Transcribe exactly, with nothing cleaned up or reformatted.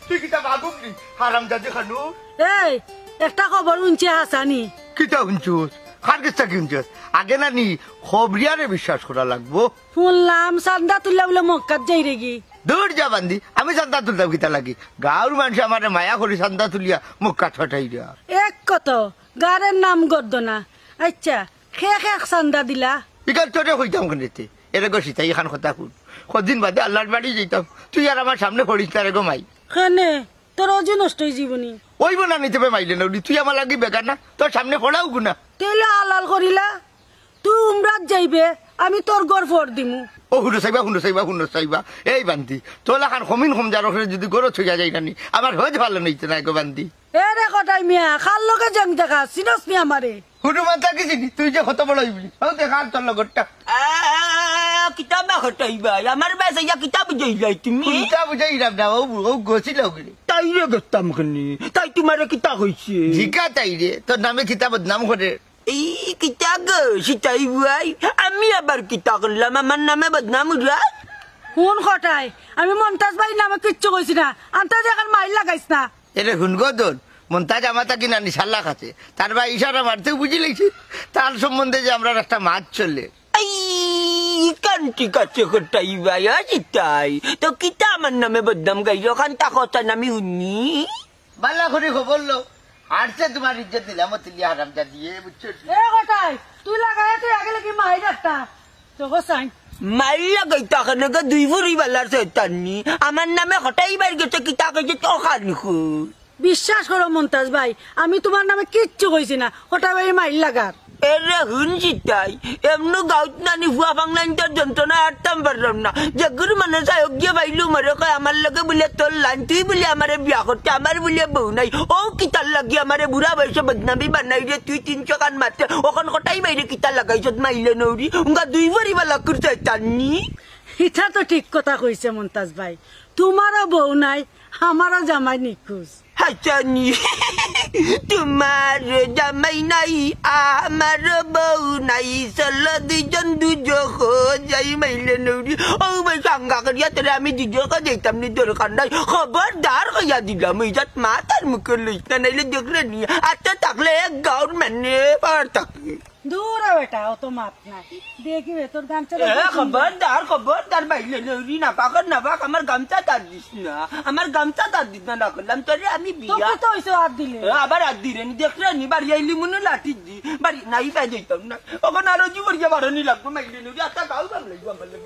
তুই কিতা বাগুম নি? হারামজাদি খানু। এই, একটা খবর হুনছি হাছানি। কিতা হুনছস? কার গেছ থাকি হুনছস? আগে না নি খবরিয়ারে বিশ্বাস করা লাগবো। হুনলাম চান্দা তুলিয়া বুলে মক্কাত যাইরেগি। দূর যা বান্দি, আমি চান্দা তুলতাম কিতা লাগি? গাঁওর মানষে আমারে মায়া করি চান্দা তুলিয়া মক্কাত পাঠাইরা। এক কত, গাঁওর নাম গর্দনা। আইচ্ছা, কে কে চান্দা দিলা? ইখান তোরে কইতাম কেনে তে? এরে গো সিতাই, ইখান কথা হুন। কদিন বাদে আল্লার বাড়ি যাইতাম, তুই আর আমার সামনে পড়িস না রে গো মাই। কেনে? তোর অজু নষ্ট অইযিবো নি? অইবো না নি তে বে মাইলে নৌরি, তুই আমার লাগি বেগানা, তোর সামনে পড়াও গুনা। তেইলে হালাল করিলা, তুই উমরাত যাইবে, আমি তোর ঘর ফর দিমু। ও হুনো চাইবা, হুনো চাইবা, হুনো চাইবা। এই বান্দি, তোর লাখান কমিন কমজার অকলরে যুদি ঘরো থইয়া যাই না নি, আমার হজ ভালা অইতো নায় গো বান্দি। এরে কটাই মিয়া, কার লগে জেং দেখা, চিনস নি আমারে? হুনো মাতা কি চিনি, তুই যে কত বড় অইবি। ও দেখ আর তোর লগরটা। আ, কিতা বা কটাই ভাই, আমার বায় চাইয়া কিতা বুঝাইলাই তুমি? কিতা বুঝাইলাম না, ও, ও গেছিল ওগুলি। তাইরে গেতাম কেনে? তাই তুমারে কিতা কইছে? জিকা তাইরে, তোর নামে কিতা বদনাম করে। এই কিতা গো, সিতাই ভাই? আমি আবার কিতা করলাম? আমার নামে বদনাম উড়া? হুন কটাই, আমি মন্তাজ ভাইর নামে কিচ্ছু কইছি না। আন্তাজ এখন মাইর লাগাইস না। এরে হুন গো দন, মন্তাজ আমার থাকি না নিশাল্লা খাছে। তার ভাই ইশারা মারতেউ বুঝি লাইছে। তার সম্বন্ধে যে আমরার একটা মাত চলে। এই কান ঠিক আছে কটাই ভাই, আ সিতাই। তো কিতা আমার নামে বদনাম গাইছো? খান তা কথা নামি হুনি। বালা করি খবর লও। আর সে তুমার ইজ্জত নিলাম তুলিয়া হারামজাদিয়ে, বুঝছো? এ কটাই, তুই লাগাইয়া তুই আগে লাগি মাইর একটা। তো গোসাই। মাইর লাগাইতা কেনে গো দুই ফুরি বালার শয়তাননি। আমার নামে কটাই ভাইর গেছে কিতা কইছে তো খান কই। বিশ্বাস করো মন্তাজ ভাই, আমি তুমার নামে কিচ্ছু কইছি না। কটাই ভাইর মাইর লাগার। এরে হুন সিতাই, এমনু গাউত নানি ফুয়া ফাংলাইন তোর যন্ত্রণায় আটতাম পারলাম না। যেগুর মনে চায় অগিয়ে বাইলু মরে কয় আমার লগে বুলে তোর লাইন, তুই বুলে আমারে বিয়া করতে, আমার বুলে বউ নাই। ও কিতার লাগি আমারে বুড়া বয়সে বদনামি বানাইরে তুই তিনশো খান মাতে, অখন কটাই ভাইরে কিতা লাগাইছত মাইলে নৌরি, উঙ্গা দুই ফুরি বালা করতে তান্নি। ইটা তো ঠিক কথা কইছে মন্তাজ ভাই, তুমারও বউ নাই, আমারও জামাই নিখোঁজ। হাছানি, তুমার জামাই নাই, আমার বউ নাই, চলো দুইজন দুজখো যাই মাইলে নৌরি। ও ভাই, সাঙ্গা করিয়া তোরে আমি দুজখো যাইতাম নি, দরকার নাই। খবরদার কইয়া দিলাম, ইজাত মাতার মুখে লইস না, নাইলে দেখরে নি, আতে থাকলে এক গাউর মানে পার থাকলে। দূর হ বেটা, অত মাত নাই। দেখি রে, তোর গান চালা এ, খবরদার, খবরদার, বাইলে লৌরি না পাকর না পাক, আমার গামছা তার দিস না, আমার গামছা তার দিস না, না করলাম তোরে আমি তো বিয়া। কি তো হইছে হাত দিলে? এ, আবার হাত দিরে নি, দেখরে নি, বাড়ি আইলি মনে লাঠি দি, বাড়ি নাই পাই যাইতাম না। অখন আরো জুবর গিয়া বারো নি লাগবো, মাইলে লৌরি, আচ্ছা, গাও গাম লাগবো আমার লাগি।